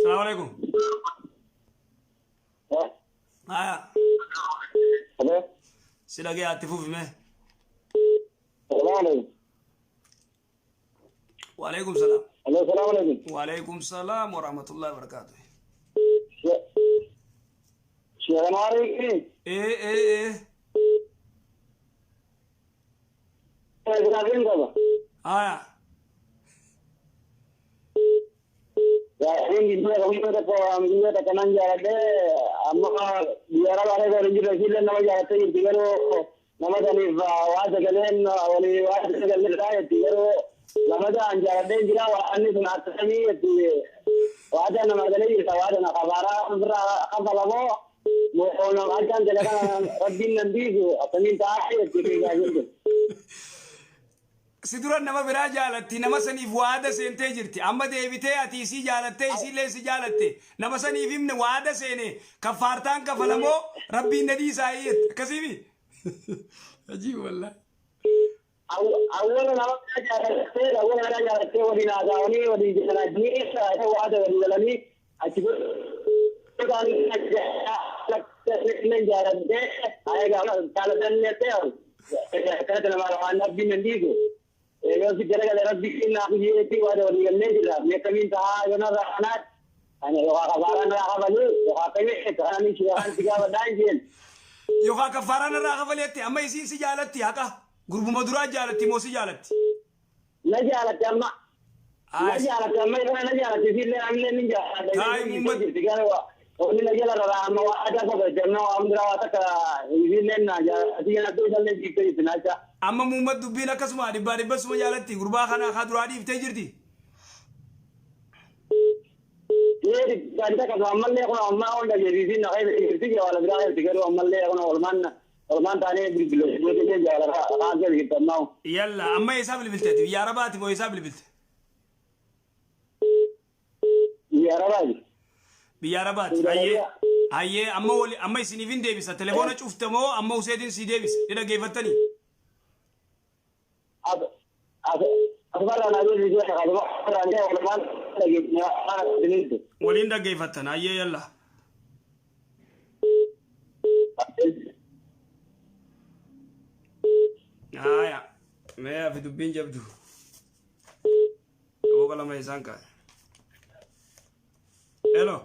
Salaamu alaikum. Haya. Hello. Si dhagee itti fufi mee. Salaamu alaikum. Waalaikum salaam. Hello, salaamu alaikum. Waalaikum salaam wa rahmatullahi wa barakaatuh. Sheekh Anwaar. Ee ee ee. Gaafiin qaba. Haya. Gaafiin biyya tokko biyya takka nan jaaladhee amma biyya arabaa keessa waliin jirra, ishiillee nama jaalattee jirti, garuu nama saniif waa sagaleen walii waa sagalee jetti, garuu lamata an jaaladhee jira, waan sun akkamii jetti, waada nama galee jirta, waada na kafaaraa ofirraa kafalamoo moo nama akkaan jala kana rabbiin nan dhiisu akkamiin ta'aa jetti gaafiin kun. Si dura nama biraa jaalatti, nama saniif waada seentee jirti. Amma deebitee ati isii jaalattee, isiillee si jaalatte, nama saniif himne, waada seene, kaffaartaan kafalamoo rabbiin na dhiisaa jette, akkasiimi? Ajiib wallahi. Awwala nama biraa jaalattee, awwala biraa jaalattee, waliin haasa'anii waliin jaallatanii waada walii galanii, achi jaalattee jaalatannee akkanatti nama waan rabbiin nan dhiisu yoo si garagale rabbiin naaf jeetti waada walii gallee jirra, mee akkamiin tahaa yoo narraa kanaat ani yookaan kafaaraan irraa kafaluu yookaan akkamii kanaan sheekaan si gaafadhaan jeen. Yookaan kaffaaraan irraa kafaleetti. Amma isiin si jaalatti, haqa gurbuma duraa jaalatti moo si jaalatti? Na jaalatte amma. Na jaalatte amma, irraa na jaalatte, isiillee amillee ni jaaladha. Taa'ii Jirti, garuu wanni na jala rarraa amma waa aadaa qofa amma waan biraa waa takka isiillee na jaalatti jalattee isallee jiiftee jirti naacha. Amma muummat dubbiin akkasuma dhibbaa dhibba suma jaalatti, gurbaa kana haa duraa dhiiftee jirti. Ee, dhibbaan takka ammallee kun amma ol dhageessiisiin na keessa jirti, jaala biraa jirti, garuu ammallee kun olmaan olmaan taanee bilbilee jaalala kaan keessa jirti ammaa. Yalla, amma eessaa bilbilteeti? Biyya Arabaati moo eessaa bilbilte? Biyya Arabaati. Biyya Arabaati. Hayyee hayyee, amma wali amma isiniif hin deebisa. Telefoona cufte moo amma Useetiin sii deebisa? Ni dhaggeeffattanii? Asumarraa naa deebisee, asumarraa olmaan dhageessisaa. Waliin dhaggeeffattan, hayyee, yalla. Haya. Mee afi dubbiin jabdu. Booqa lama isaan kaa'e. Hello.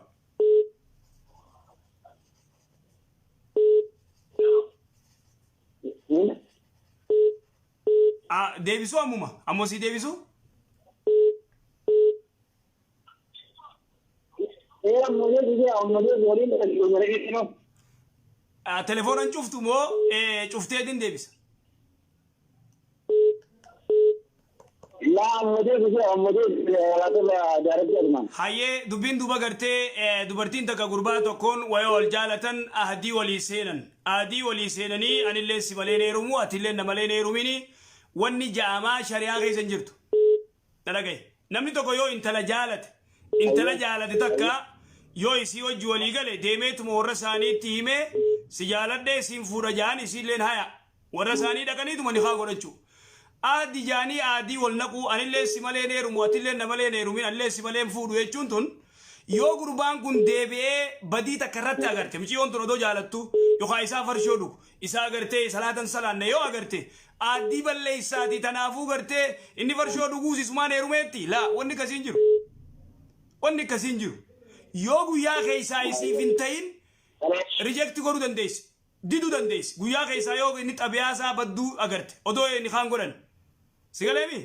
Ah, deebisuu ammuma. Ammoo si deebisuu? Ee, ammoo deebisee, ammoo deebisee, waliin dhageessisaa. Ah, telefoona cuftu moo cufteetiin deebisa? Laa, ammoo deebisee, ammoo deebisee, walaatota jaaratti asumaan. Hayyee, dubbiin duuba gartee dubartiin takka gurbaa tokkoon wayii wal jaalatan, ahdii walii seenan. Ahdii walii seenanii, anillee si malee heerumu, atillee na malee heerumini, wanni ja'amaa shari'aa keessa hin jirtu. Na dhagaye. Namni tokko yoo intala jaalate, intala jaalate takka yoo isii wajji walii gale, deemeetuma warra isaaniitti himee, si jaaladhee isiin fuudha ja'an, isiilleen haya. Warra isaanii dhaqaniituma nikaa godhachuu. Aaddi jaanii aadii wal naquu, anillee si malee heerumu, atillee na malee heerumin, anillee si malee fuudhu jechuun tun, yoo gurbaan kun deebi'ee badii takka irratti agarte, miciyyoon tun odoo jaalattu yookaan isaa farshoo dhugu, isaa agartee salaatan salaanne yoo agarte, aaddii balleessaati, tanaafuu gartee inni farshoo dhuguus isumaan heerumeetti laa, wanni akkasii hin jiru. Wanni akkasii hin jiru. Yoo guyyaa keessaa isiif hin ta'in, reject godhuu dandeessi. Diduu dandeessi. Guyyaa keessaa yoo inni xabiyaa isaa badduu agarte, odoo inni kaan godhan. Si galeemi?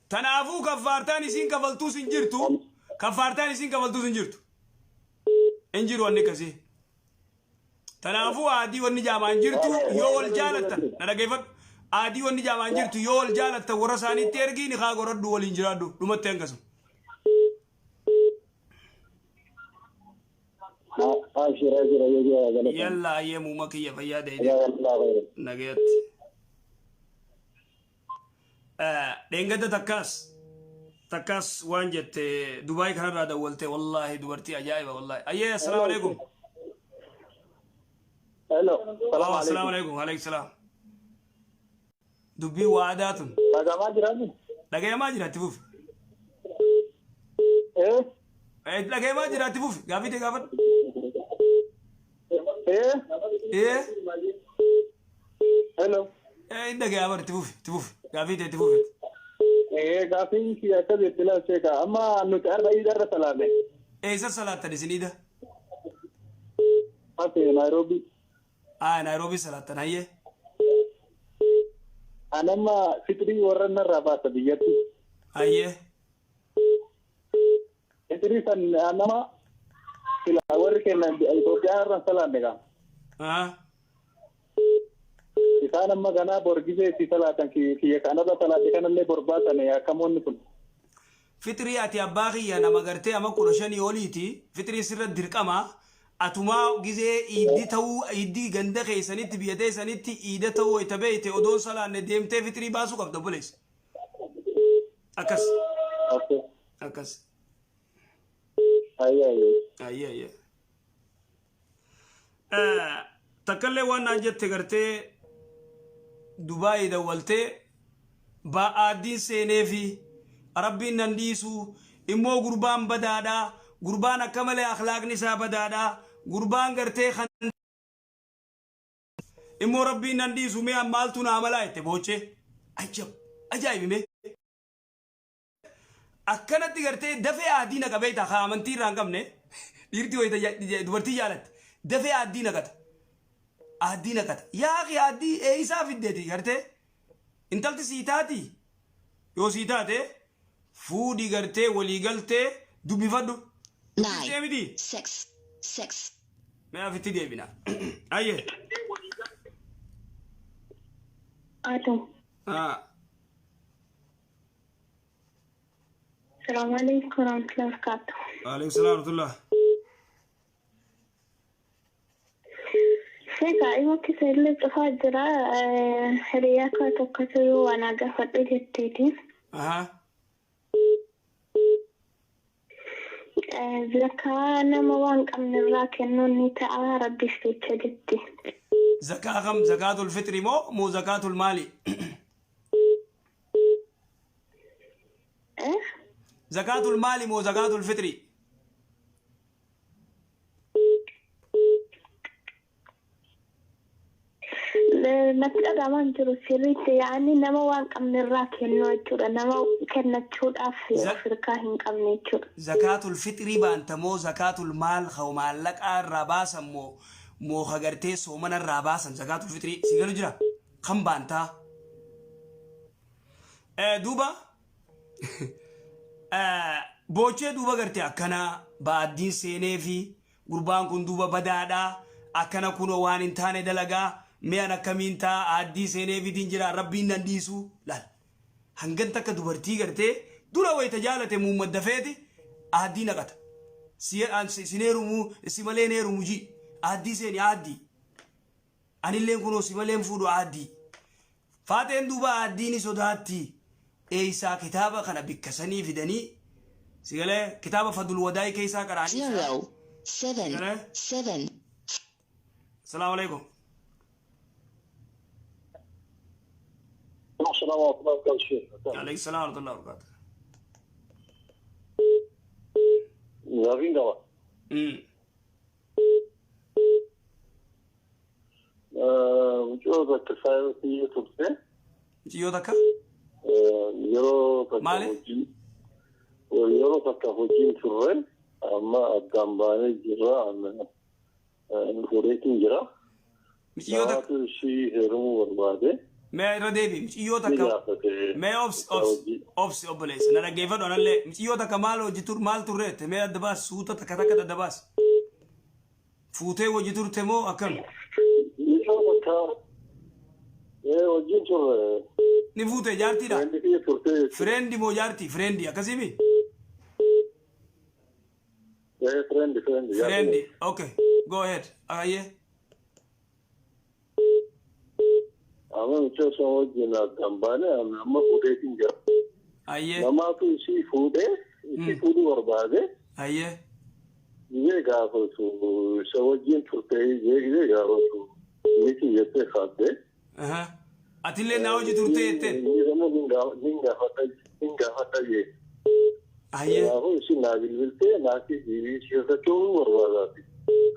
Tanaafuu kaffaartaan isiin kafaltuus hin jirtu. Kaffaartaan isiin kafaltuus hin jirtu. Hin jiru wanni akkasii. Tanaafuu aadii wanni jaamaan jirtu, yoo wal jaalattan, na dhageeffadhu. Aadii wanni jaamaan jirtu, yoo wal jaalattan warra isaaniitti ergii, ni kaa godhadhu, waliin jiraadhu, dhumatti hangasuma. Abshir, abshir, ayyee galata. Yalla, ayyee, muuma kiyya, fayyaa ta'e. Jazakallahu khairan. Nagayatti. Dheengadda takkaas waan jette, Dubaay kanarraa dawwalte, wallaahi dubartii ajaa'iba wallaahi. Ayyee, assalaamu alaikum. Hello. Oh, assalaamu alaikum. Alaikum salaam. Dubbii waadaa tun. Dhagamaa jiraani? Dhagayamaa jira, itti fufi. Dhagayemaa jira, itti fufi, gaafii ta'e gaafadhu. Ee. Ee. Hello. Ee, hin dhagayaa bar, itti fufi, itti fufi, gaafii ta'e itti fufi. Ee, gaafiin kiyya akka jetti laal sheeka, amma nuti har'a iida irra salaanne. Eessa salaattan isin iida? Ase Naayiroobii. Aa, Naayiroobii salaattan, hayyee. An amma fixrii warra narraa baasa biyyatti. Hayyee. Fixrii san nama sila warri kennan Itoophiyaa irra salaanne gaa. Aa. Isaan amma ganaa bor gisee itti salaatan, kiyya kanarra salaate kanallee bor baasan, akkamoonni kun. Fixrii ati abbaa kiyya nama gartee ama 15 oliiti, fixrii sirra dirqama. Atumaa gizee iiddi ta'uu, iiddi ganda keessanitti, biyya teessanitti iida ta'uu wayita beeyte, odoon salaanne deemtee fixrii baasuu qabda, obboleessa. Akkas. Okay. Akkas. Ayyee ayyee. Ayyee ayyee. Takkallee waan naan jette gartee Dubaayii dawwaltee ba'aaddiin seenee fi rabbiin nan dhiisu, immoo gurbaan badaadha, gurbaan akka malee akhlaaqni isaa badaadha, gurbaan gartee kan immoo rabbiin nan dhiisu, mee maaltu naa malaa jette boochee. Ajab, ajaa'ibi! Mee akkanatti gartee dafee aadii naqa beektaa, haa amantii irraa hin qabne. Dhiirti wayita dubartii jaalatti dafee aaddii naqata, aaddii naqata. Yaa akhi, aaddii eeysaa fiddeeti? Gartee intalti sii taati, yoo sii taate fuudhi, gartee walii galtee dubbifadhu. 9, miti 6, 6. Mee afitti deebina, ayyee. Alo. Ah. Salaamu alaikum warahmatullahi wabarakatuh. Waalaikum salaam warahmatullah. Sheeka, dhimma keessa illee cufaa jira. Hiriyaa koo tokkotu waan gaafadhu jetteeti. Aha. Zakaa nama waan qabne irraa kennuun ni ta'a rabbiif jecha jetti. Zakaa kam? Zakaatul fixri moo zakaatul maali? Eh? Zakaatul maali moo zakaatul fixri? Natti dhagahamaa hin jiru sirriitti, yaa'anii nama waan qabne irraa kennuu jechuudha. Nama kennachuudhaaf of hirkaa hin qabne jechuudha. Zakaatul fixrii baanta moo zakaatul maal, ka maallaqaa irraa baasan moo ka gartee soomana irraa baasan? Zakaatul fixrii si galu jira kan baantaa? Duuba boochee, duuba gartee akkana baaddiin seenee fi gurbaan kun duuba badaadha, akkana kunoo waan hin taane dalagaa, mi'an akkamiin ta'a, aaddii seenee fitiin jira, rabbiin nan dhiisu. Laal, hangan takka dubartii gartee dura wayita jaalate muummaddafeeti aaddii naqata. Si sin heerumu, si malee hin heerumu ji aaddii seeni, aaddii anilleen kunoo si malee hin fuudhu aaddii. Faaxeen duuba aaddii ni sodaatti. Eeysaa kitaaba kana bikkasanii fidanii? Si galee? Kitaaba Fadul Wadaay keessaa qaraanii. 0, 7, Galee? 7, Salaamu alaikum. Assalaamu alaikum warahmatullahi. Alaikum salaam warahmatullahi wabarakatuh. Gaafiin qaba. Mucoo takka saayinsi turte. Mucayyoo takka? Yeroo takka Maali? hojii, yeroo takka hojiin turre, amma addaan baanee jirra, fuudheetiin jira. Mucayyoo takka? Namaatu ishii heerumuu barbaade. Mee irra deebi, mucayyoo Ni takka. gaafate. Mee obsi, obsi, obsi obboleessa, na dhaggeeffadhu anallee. Mucayyoo takka maal hojii tur, maal turreette? Mee adda baas, suuta takka takka adda baas. Fuutee hojii turte moo akkam? Mucoo takka hojiin turre. Ni fuute, jaartiidha? Friend kiyya turte jechuudha. Friend moo jaartii? Friend akkasiimi? Friend, friend. Friend, okay, go ahead, ayyee. Amma mucoo sana wajjin addaan baanee, amma fuudheetiin jira. Ayyee. Namaatu ishii fuudhee, ishii fuudhuu barbaade. Ayyee. Gizee gaafatu isa wajjin turte, gizee gaafatu miti jettee kaadde. Aha. Atillee naa hojii turte jetteen? Inni immoo nin gaafadha, nin gaafadha jee. Ayyee. Kanaafuu isin naa bilbiltee naaf siifachuu barbaadaati.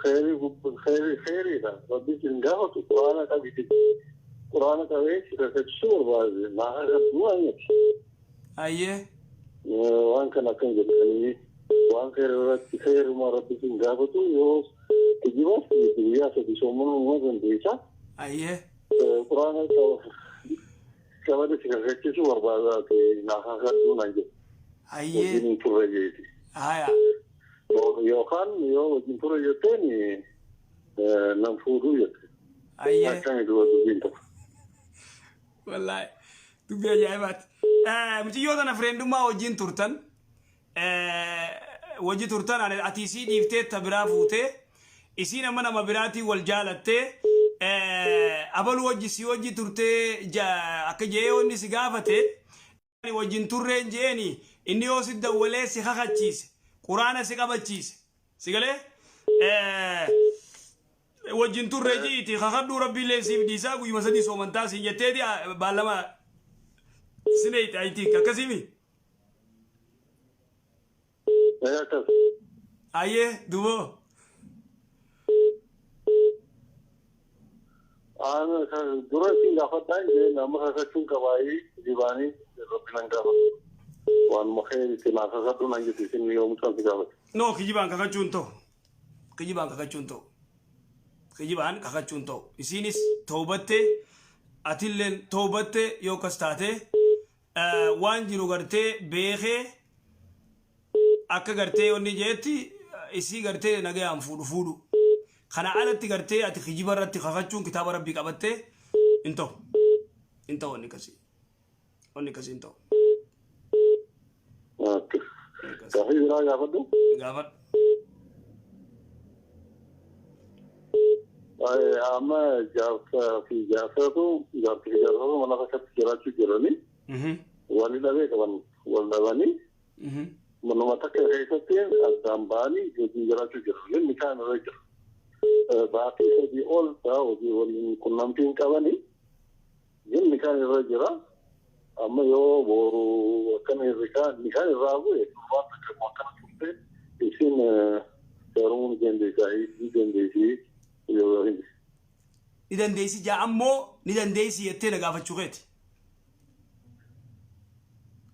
Kheyrii kheyriidha. Rabbi isin gaafatu quraana qabiti. Quraana qabee siifachuu barbaade naa kakadhu waan jedhe. Ayyee. Waan kana akkan jettanii waan kheyrii irratti kheyrumaa rabbi isin gaafatu yoo kijibaaf guyyaa 3 soomanuu numa dandeessa. Ayyee. Quraana qabate si kakachiisuu barbaadaati naa kakadhu naan jedhe. Ayyee. Wajjin hin turre jeeti. Haya. Yookaan yoo wajjin turre jetteen nan fuudhuu jette. Ayyee. Akkami duba dubbiin tokko. Wallaahi. Dubbii ajaa'ibaati. Mucayyoo tana friendummaa wajjin turtan. Wajji turtan ati isii dhiiftee ta biraa fuutee isiin amma nama biraatiin wal jaalattee abaluu wajji si wajji turtee akka je'ee wanni si gaafate wajjin turreen je'eeni inni yoo si dawwalee si kakachiise quraana si qabachiise si galee wajjin turree ji'iiti kakadhuu rabbiillee siif dhiisaa guyyuma 3 soomantaa siin jetteeti baallama sineeti I think akkasiimi. Akkas. Ayyee duboo. Dura isin gaafadhaa hin jeen amma kakachuun qabaayii dibaanii rabbi nan gaafatu. Waanuma kheyriitti naa kakadhu naan jette isin yoo mucaan si gaafate. No, kijibaan kakachuun ta'u. Kijibaan kakachuun ta'u. Kijibaan kakachuun ta'u. Isiinis toobattee atilleen toobattee yoo akkas taate waan jiru gartee beekee akka gartee wanni jeetti isii gartee nagayaan fuudhu fuudhu. Kana alatti gartee ati kijiba irratti kakachuun kitaaba rabbii qabattee hin ta'u. Hin ta'u wanni akkasii. Wanni akkasii hin ta'u. Gaafii biraa gaafadhu. Gaafadhu. Amma jaarsaa fi jaarsatu jaartii fi jaarsatu mana keessatti jiraachuu jiranii wal dhabee qaban wal dhabanii manuma takka keessatti addaan ba'anii wajjin jiraachuu jiru. Inni kaan irra jira. Baatii 3 ol ta'a hojii waliin qunnamtii hin qabanii inni kaan irra jira. Amma yoo boru akkana inni kaan irraa bu'e waan takka akkana turte isin heerumuu ni dandeessi yoo hin. Ni dandeessi jaa ammoo ni dandeessi jettee na gaafachuu keeti.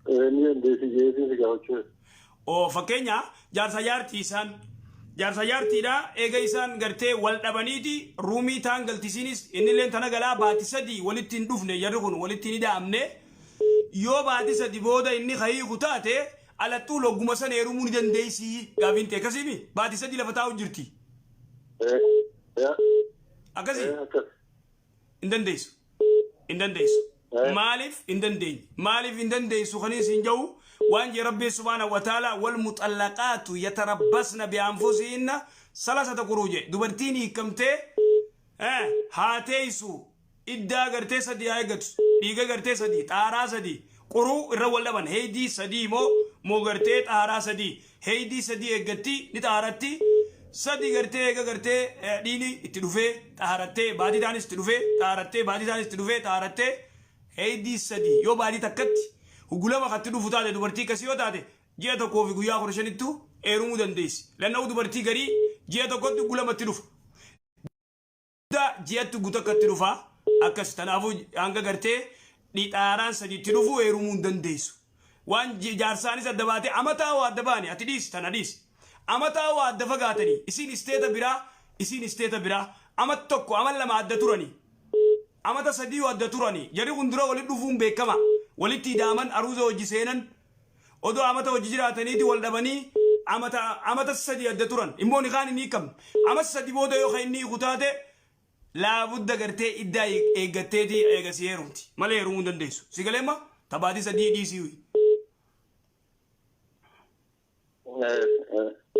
Ni dandeessi jeetii si gaafachuu. Oo fakkeenya jaarsa jaartii isaan jaarsa jaartiidha eega isaan gartee wal dhabaniiti ruumii taan galtisiinis innilleen tana galaa baati 3 walitti hin dhufne jarri kun walitti hin ida'amne yoo baati 3 booda inni kahiiku taate alattuu logguma sana heerumuu ni dandeessi gaafiin ta'e akkasiimi baati 3 lafa taa'u jirti. Akkasii hin dandeessu hin dandeessu. Maaliif hin dandeenye maaliif hin dandeessu kanis hin jiru waan jee rabbii subhaanahu wa ta'ala wal muxallaqaatu yatarabbasna bi'anfusihinna salasata quruu jee dubartiin hiikamtee haa teessu iddaa gartee 3 haa eeggatu dhiiga gartee 3 xaaraa 3 quruu irra wal dhaban heydii 3 moo gartee xaaraa 3 heydii 3 eeggatti ni xaaratti 3 gartee eega gartee dhiini itti dhufee xaarattee baatii taanis itti dhufee xaarattee baatii taanis itti dhufee xaarattee heydii 3 yoo baatii takkatti gulama katti dhufu taate dubartii akkasii yoo taate ji'a 1 fi guyyaa 15ttu heerumuu dandeessi. Lanna'uu dubartii garii ji'a 1tti gulamatti dhufa. Ji'atti guutakkatti dhufa akkas kanaafuu hanga gartee dhixaaraan 3tti dhufu heerumuu hin dandeessu. Waan jaarsaanis adda baatee amataa waa adda baane ati dhiisi tana dhiisi. Amataa waa adda fagaatanii isiin isteeta biraa isiin isteeta biraa amat 1 amal 2 adda turanii. Amata 3 adda turanii jarri kun dura walitti dhufuun beekama walitti hidhaaman aruuza hojii seenan odoo amata hojii jiraataniiti wal dhabanii amata 3 adda turan immoo ni kaan hin hiikamne amata 3 booda yoo kan inni hiiku taate laabudda gartee iddaa eeggatteeti eegasii heerumti malee heerumuu hin dandeessu si galeemma tabaatii 3 dhiisii.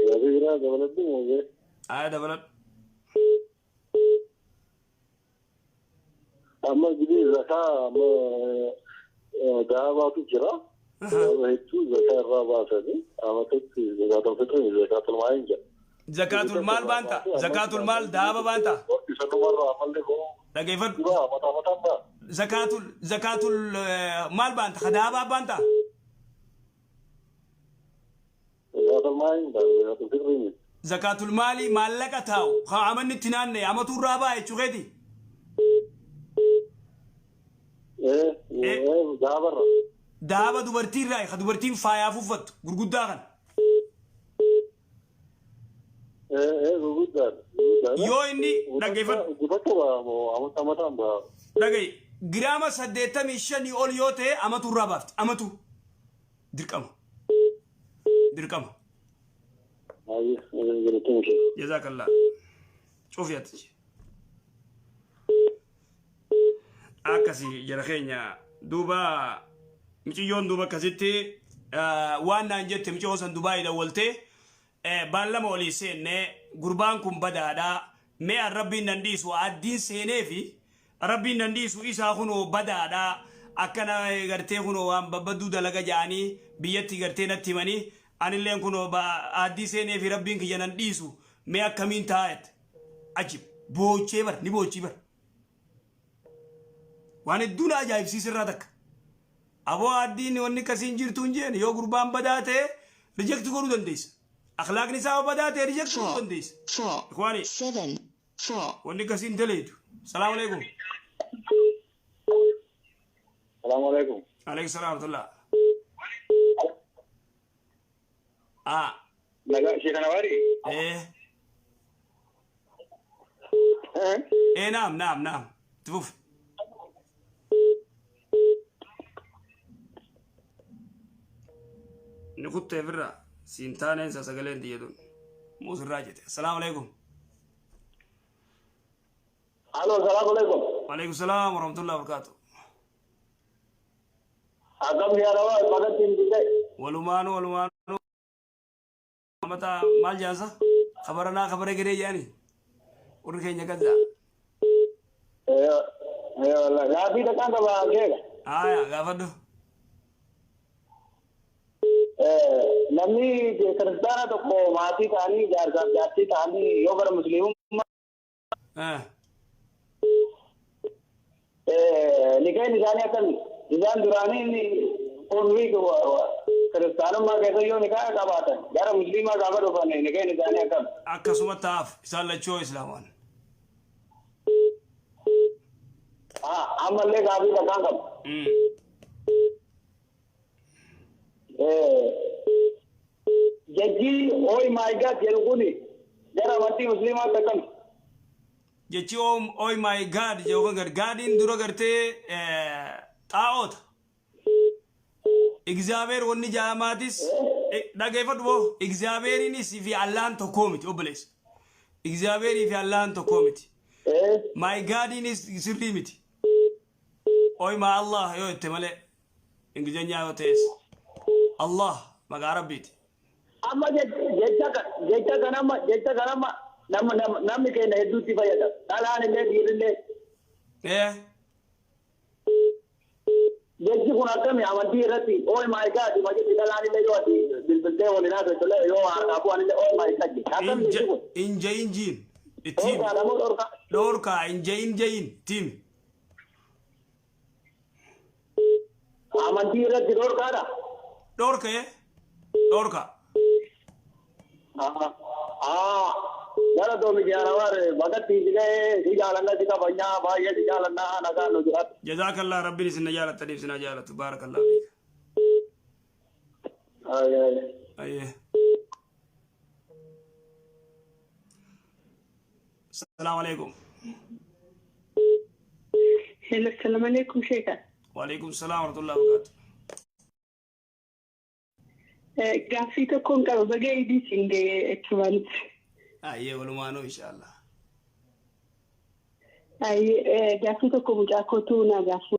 Gaafii biraa dabaladhu moo? Aya dabaladhu. Amma gidee zakaa amma daabaatu jira. Daaba hedduu zakaa irraa baasanii amatatti zakaatul fitrii zakaatul maal jedha. Zakaatul maal baanta? Zakaatul maal daaba baanta? Isa dhumarraa ammallee boo. Dhageeffadhu. Dura mataa mataan baa. Zakaatul maal baanta? Ka daabaa baanta? Zakaatul maalii zakaatul fitrii miti. Zakaatul maalii maallaqa taa'u haa amanni itti naanna'e amatu irraa ba'a jechuu keeti. Ee ee gaabarra. Daaba dubartii irraa ka dubartiin faayaaf uffattu gurguddaa kana. Ee ee gurguddaadha. Gurguddaadha. Yoo inni dhaggeeffadhu. Gubata ba'a moo amata amataan ba'a. Dhaga'i giraama 85 ol yoo ta'e amatu irraa baafti amatu dirqama dirqama. Baay'ee galatoomi. Jazakallah. Cufi ati. Akkasi jara keenya duuba miciyyoon duuba akkasitti waan naan jette miciyyoo san Dubaayii dawwaltee baallama olii seenne gurbaan kun badaadha mee an rabbiin nan dhiisu addiin seenee fi rabbiin nan dhiisu isaa kunoo badaadha akkana gartee kunoo waan babbadduu dalaga ja'anii biyyatti gartee natti himanii anilleen kunoo aaddii seenee fi rabbiin kiyya nan dhiisu mee akkamiin ta'a jette. Ajib boochee bar ni boochii bar. Waan hedduu na ajaa'ibsiise irraa takka. Aboo addiin wanni akkasii hin jirtu hin jeen yoo gurbaan badaa ta'e reject godhuu dandeessa. Akhlaaqni isaa yoo badaa ta'e reject godhuu 4, dandeessa. 4, Ikhwaani 7, 4, wanni akkasii hin daleedu. Salaamu alaikum. Salaamu alaikum. Alaikum salaam wa rahmatullah. Ah, Nagaa ishee kana waari? eh, Eh? eh, naam, naam, naam. Itti fufi. Ni kuttee firra siin taaneen isa sagaleen xiyyeetuun. Muusirraa jette. Assalaamu alaikum. Alo, salaamu alaikum. Waalaikum salaam wa rahmatullahi wa barakaatuh. Akkam yaadawaa bagatti hin dide. Walumaanuu walumaanuu mata maal jaansa? Kabaranaa kabara geree jaani. Warri keenya gadda. Eh, eh, wallahi gaaffii takkaan qaba keega. Aya gaafadhu. Eh, namni kiristaana tokko maatii ta'anii jaarsaaf jaartii ta'anii yoo gara musliimummaa Eh. Nikeen isaanii akkami? Isaan duraanii kurrii kiristaanummaa keessa yoo nikaa qabaatan gara musliimaa gaafa dhufan nikeen isaanii akkami? Akkasuma ta'aaf isaan lachuu islaamaan. Ammallee gaafii takkaan qabu. Jechi oh my God jedhu kuni gara amantii musliimaatti akkami? Jechi oh my God jedhu kan gar gaadiin dura gartee xaa'oota. Egzaabeer wanni jaamaatis dhageeffadhu boo Egzaabeeriinis fi Allahan tokkoo miti obboleessa. Egzaabeerii fi Allahan tokkoo miti. My Godiinis sirrii miti. Oh my Allah yoo jette malee Ingilizeenyaa yoo ta'es Allah maqaa Rabbiiti. Amma jecha kanama jecha kanama namni keenya hedduutti fayyadama. Dhalaan illee dhiirri illee. Jechi kun akkami amantii irratti oh my God ma jetti dhalaan illee yoo ati bilbiltee waliin haasoftu illee yoo harkaa bu'an illee oh my God jetti. Akkami jechi kun? Injayin jiin. Itti himi. Dhorkaadha moo dhorkaa? Dhorkaa injayin jayin itti himi. Amantii irratti dhorkaadha. Dhorkee dhorka. Gara doomi jaarawar bagatti si ga'ee si jaalanna si kabajnaa baay'ee si jaalannaa nagaan nu jiraatu. Jazaakallah rabbiin isin na jaalattaniif isin haa jaalatu. Baarakallah fiik. Ayyee. Salaamu alaikum. Hello, salam alaikum sheeka. Waalaikum salaam warahmatullahi wabarakatuh. Gaaffii tokkoon qaba baga idii siin ga'e jechuudhaanitti. Ayyee walumaanuu inshaallah. Gaaffii tokko mucaa kootu naa gaaffii.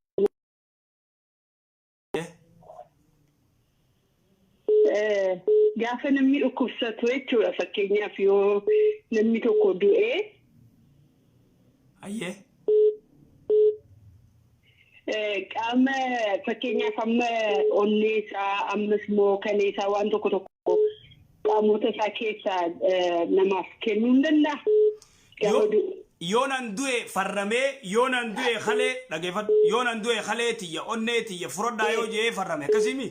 Gaafa namni dhukkubsatu jechuudha fakkeenyaaf yoo namni tokko du'ee. Ayyee. Qaama fakkeenyaaf amma onnee isaa ammas immoo kalee isaa waan tokko tokko qaamota isaa keessaa namaaf kennuu hin danda'a. Gaafa du'u. Yoo nan du'e farramee yoo nan du'e kalee dhageeffadhu yoo nan du'e kalee tiyya onnee tiyya furadhaa yoo je'ee farrame akkasiimi.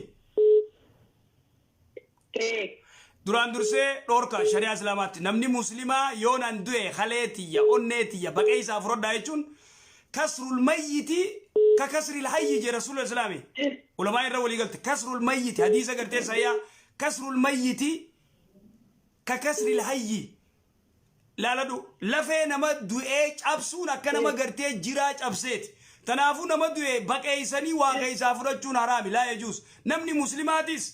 Duraan dursee dhoorka shari'aa Islaamaatti. Namni Muslimaa yoo nan du'e kalee tiyya, onnee tiyya baqee isaa fudhadhaa jechuun kasrul mayyiti ka kasril hayyi jee Rasuula Islaami. Ulamaa irra walii galte. Kasrul mayyiti hadiisa gartee sayyaa kasrul mayyiti ka kasril hayyi. Laaladhu, lafee nama du'ee cabsuun akka nama gartee jiraa cabseeti. Tanaafuu nama du'e baqeeysanii waa keeysaa fudhachuun haraami, laa yajuus. Namni Muslimaatis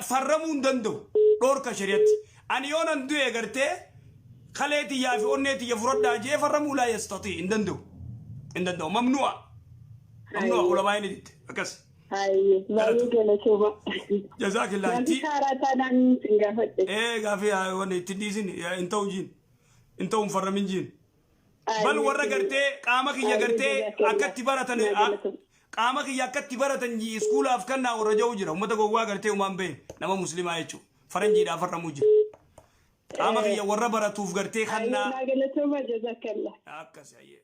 farramuu hin danda'u, dhoorka shari'atti. Ani yoo nan du'e gartee kalee tiyyaa fi onnee tiyya fudhadhaa jee farramuu laa yastatii, hin danda'u. Hin danda'u, mamnu'a. Mamnu'a ulamaa inni jette akkas. Hayyee, baay'ee galatooma. Jazaakillah. Wanti Itti haaraa taanaan sin gaafadhe. Ee, gaafii wanni itti dhiisin hin ta'u jiin. Hin ta'u, hin farramin jiin. Bal warra gartee qaama kiyya gartee akkatti baratan, qaama kiyya akkatti baratan iskuulaaf kannaa warra ja'u jira. Uummata gowwaa gartee uumaan bahin nama Muslimaa jechuudha. Faranjiidhaaf farramuu jira. Qaama kiyya warra baratuuf gartee kannaa. Naa galatooma, jazakallah. Akkas, hayyee.